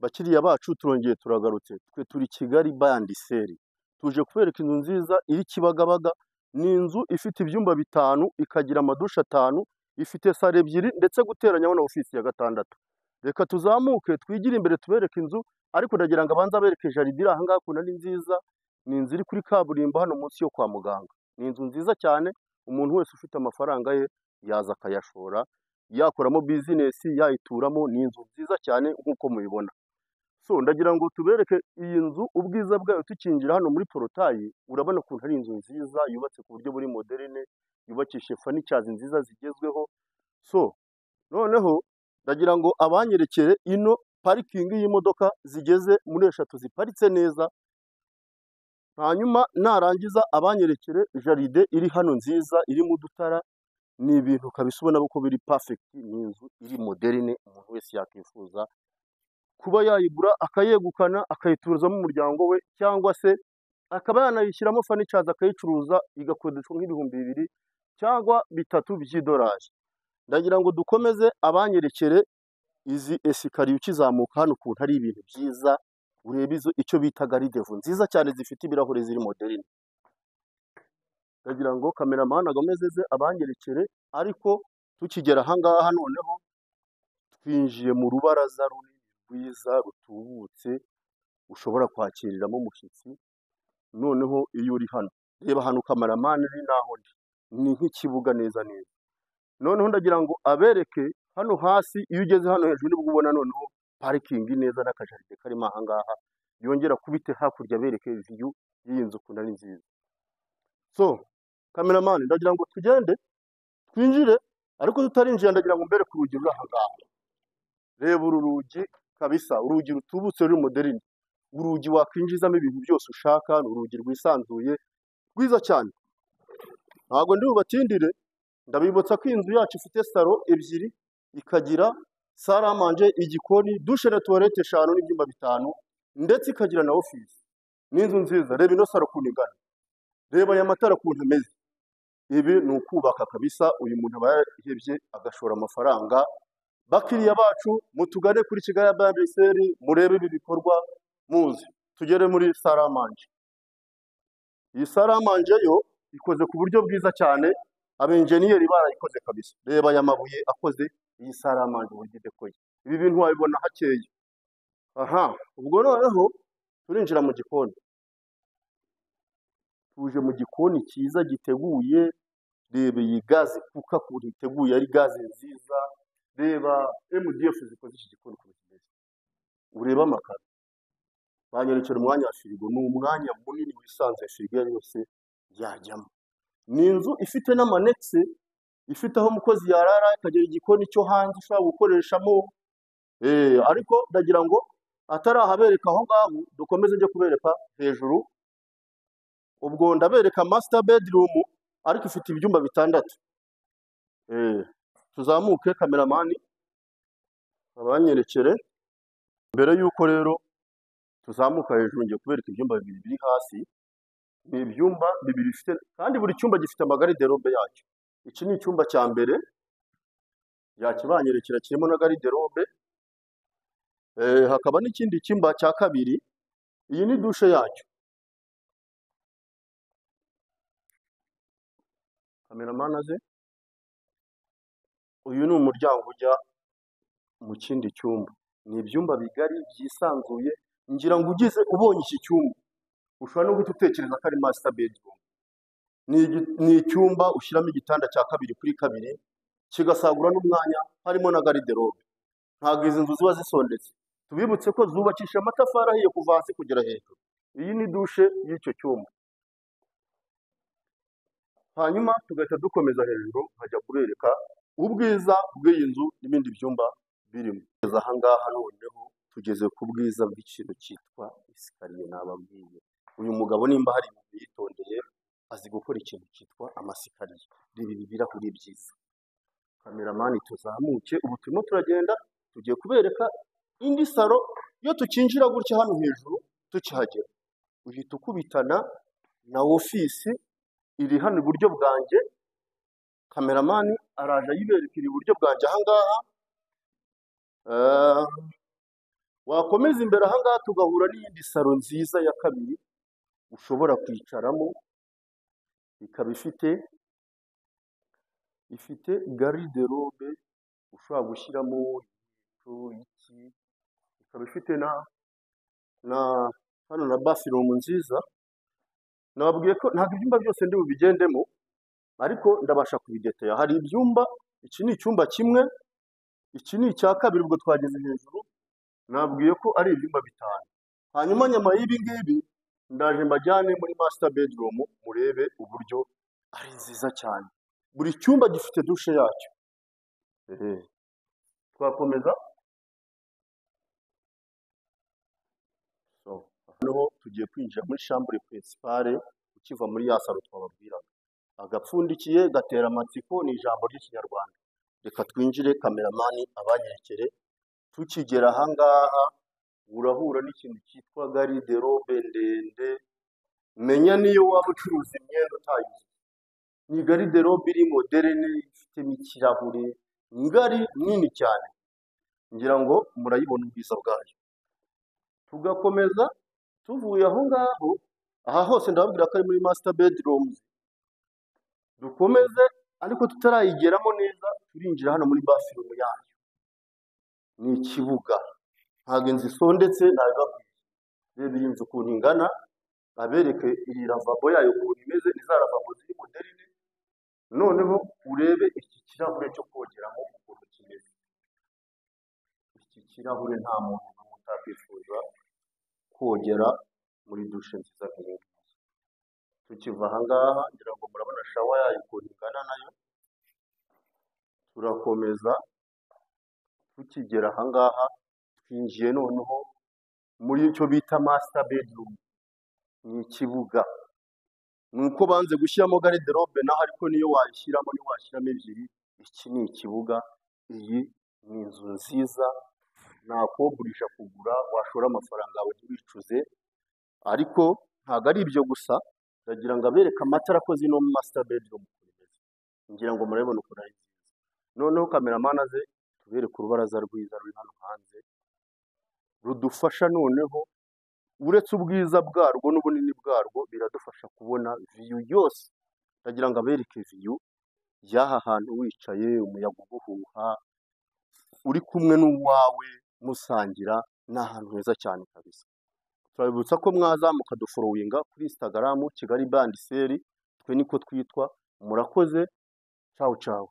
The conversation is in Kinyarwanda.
Bakiriya bacu, turongeye turagarutse. Twe turi Kigali Buy and Sell, tuje kubereka inzu nziza iri Kibagabaga. Ni inzu ifite ibyumba bitanu, ikagira amadushe atanu, ifite salo ebyiri, ndetse guteranyaho na ofisi ya gatandatu. Reka tuzamuke twigire imbere tubereke inzu, ariko ndagira ngo abanze abereke jardin iri aha ngaha ukuntu ari nziza. Ni inzu iri kuri kaburimbo hano munsi yo kwa muganga. Ni inzu nziza cyane, umuntu wese ufite amafaranga ye yaza akayashora, yakoramo bizinesi, yayituramo. Ni inzu nziza cyane nk'uko mubibona. So ndagira ngo tubereke iyi nzu ubwiza bwayo. Tukinjira hano muri portail, urabona ukuntu ari inzu nziza yubatse ku buryo buri moderne, yubakishije furnitures nziza zigezweho. So noneho ndagira ngo abanyerekere ino parking y'imodoka zigeze muri eshatu ziparitse neza, hanyuma narangiza abanyerekere jardin iri hano nziza irimo udutara. Ni ibintu kabisa ubona ko biri perfect. Ni inzu iri moderne, umuntu wese yakwifuza kuba yayigura akayegukana, akayiturizamo umuryango we, cyangwa se akaba yanayishyiramo furnitures akayicuruza, igakodeshwa nk'2000 cyangwa 3 by'idolari. Ndagira ngo dukomeze, abanyerekere izi escalier ukizamuka hano ukuntu ari ibintu byiza. Urebe izo icyo bita garde-fou nziza cyane zifite ibirahure, ziri moderne. Ndagira ngo cameraman akomeze ze abanyerekere, ariko tukigera ahangaha noneho twinjiye mu rubaraza runini rwiza rutubutse ushobora kwakiriramo umushyitsi. Noneho iyo uri hano, reba ahantu cameraman uri n'aho ndi, ni nk'ikibuga neza neza. Noneho ndagira ngo abereke hano hasi. Iyo ugeze hano hejuru nibwo ubona noneho parking neza n'akajardin karimo ahangaha. Yongera kubite hakurya abereke view y'iyi nzu ukuntu ari nziza. So cameraman, ndagira ngo tugende twinjire, ariko tutarinjira ndagira ngo mbereke urugi ruri ahangaha. Reba uru rugi kabisa, urugi rutubutse ruri moderne, urugi wakwinjizamo ibintu byose ushaka. Ni urugi rwisanzuye rwiza cyane. Ntabwo ndi bubatindire. Ndabibutsa ko inzu yacu ifite salo ebyiri, ikagira salle à manger, igikoni, douche na toilette eshanu n'ibyumba bitanu, ndetse ikagira na ofisi. Ni inzu nziza. Reba ino salo ukuntu ingana, reba aya matara ukuntu ameze. Ibi ni ukubaka kabisa. Uyu muntu aba yarahebye agashora amafaranga. Bakiriya bacu, mutugane kuri Kigali Buy and Sell, murebe ibi bikorwa, muze tugere muri salle à manger. Iyi salle à manger yo ikoze ku buryo bwiza cyane, abenjeniyeri barayikoze kabisa. Reba aya mabuye akoze iyi salle à manger uburyo idekoye. Ibi bintu wabibona hakeya. Aha ubwo noneho turinjira mu gikoni. Tuje mu gikoni cyiza giteguye. Reba iyi gas cooker ukuntu iteguye, ari gaze nziza. Reba MDF zikoze iki gikoni ukuntu kimeze, urebe amakaro. Banyerekera umwanya wa firigo. Ni umwanya munini wisanzuye, firigo iyo ari yose yajyamo. Ni inzu ifite n'ama annexe, ifite aho umukozi yarara, ikagira igikoni cyo hanze ushobora gukoreshamo. Ariko ndagira ngo atarahabereka aho ngaho, dukomeze njye kubereka hejuru. Ubwo ndabereka master bedroom, ariko ifite ibyumba bitandatu. Tuzamuke, cameraman abanyerekere. Mbere y'uko rero tuzamuka hejuru, ngiye kubereka ibyumba bibiri biri hasi. Ni ibyumba bibiri bifite, kandi buri cyumba gifite amagarde-robe yacyo. Iki ni icyumba cya mbere, yakibanyerekera, kirimo na garde-robe. Hakaba n'ikindi cyumba cya kabiri. Iyi ni douche yacyo. Cameraman aze. Uyu ni umuryango ujya mu kindi cyumba. Ni ibyumba bigari byisanzuye. Ngira ngo ugize ubonye iki cyumba ushobora no guhita utekereza ko ari master bedroom. Ni icyumba ushyiramo igitanda cya 2 kuri 2, kigasagura n'umwanya, harimo na garde-robe. Ntabwo izi nzu ziba zisondetse. Tubibutse ko zubakishije amatafari ahiye kuva hasi kugera hejuru. Iyi ni douche y'icyo cyumba. Hanyuma tugahita dukomeza hejuru, nkajya kubereka ubwiza bw'iyi nzu n'ibindi byumba birimo. Aha ngaha noneho tugeze ku bwiza bw'ikintu cyitwa escalier. Nababwiye, uyu mugabo nimba hari ibintu yitondeye, azi gukora ikintu cyitwa amaescalier. Reba ibi birahuri byiza. Cameraman, tuzamuke. Ubu turimo turagenda, tugiye kubereka indi salo. Iyo tukinjira gutya hano hejuru, tukihagera uhita ukubitana na ofisi iri hano iburyo bwanjye. Cameraman araje ayibereka, iri iburyo bwanjye aha ngaha. Wakomeza imbere aha ngaha tugahura n'iyindi salon nziza ya kabiri ushobora kwicaramo, ikaba ifite garde-robe ushobora gushyiramo inkweto, iki, ikaba ifite na hano na bathroom nziza. Nababwiye ko ntabwo ibyumba byose ndi bubigendemo, ariko ndabasha kubidetaya. Hari ibyumba, iki ni icyumba kimwe, iki ni icya kabiri, ubwo twageze hejuru, nababwiye ko ari ibyumba 5. Hanyuma nyuma y'ibi ngibi ndaje mbajyane muri master bedroom murebe uburyo ari nziza cyane. Buri cyumba gifite douche yacyo. Twakomeza. So, noneho tugiye kwinjira muri chambre principale ukiva muri ya salon twababwiraga. Agapfundikiye gatera amatsiko ni ijambo ry'Ikinyarwanda. Reka twinjire, kameramani abanyerekere. Tukigera aha ngaha urahura n'ikintu cyitwa garde-robe ndende, menya niyo waba ucuruza imyenda utayizi. Ni garde-robe iri moderne, ifitemo ikirahure, ngari nini cyane, ngira ngo murayibona ubwiza bwayo. Tugakomeza tuvuye aho ngaho, aha hose ndababwira ko ari muri master bedrooms. Dukomeze ariko tutarayigeramo neza, turinjira hano muri bathroom yayo. Ni ikibuga, ntabwo inzu isondetse, nabibabwiye. Reba iyi nzu ukuntu ingana, abereke iyi lavabo yayo ukuntu imeze, ni za lavabo ziri moderne. Noneho urebe iki kirahure cyo kogeramo ukuntu kimeze. Iki kirahure nta muntu n'umwe utakwifuza kogera muri douche nziza nk'iyi ngiyi. Tukiva aha ngaha ngira ngo murabona shower yayo ukuntu ingana nayo. Turakomeza tukigera aha ngaha twinjiye noneho muri icyo bita master bedroom. Ni ikibuga, ni uko banze gushyiramo garde-robe naho, ariko niyo wayishyiramo niyo washyiramo ebyiri. Iki ni ikibuga, iyi ni inzu nziza nakogurisha kugura, washora amafaranga yawe ntiwicuze. Ariko ntabwo ari ibyo gusa, ndagira ngo abereke amatara akoze ino master bedroom ukuntu imeze. Ngira ngo murabibona ukuntu ari nziza. Noneho kameramani aze tubereke urubaraza rwiza ruri hano hanze, rudufasha noneho uretse ubwiza bwarwo n'ubunini bwarwo, biradufasha kubona view yose. Ndagira ngo abereke view y'aha hantu wicaye, umuyaga uguhuha, uri kumwe n'uwawe musangira, ni ahantu heza cyane kabisa. Turabibutsa ko mwaza mukadufollowinga kuri Instagram Kigali Buy and Sell, twe niko twitwa. Murakoze, cawu cawu.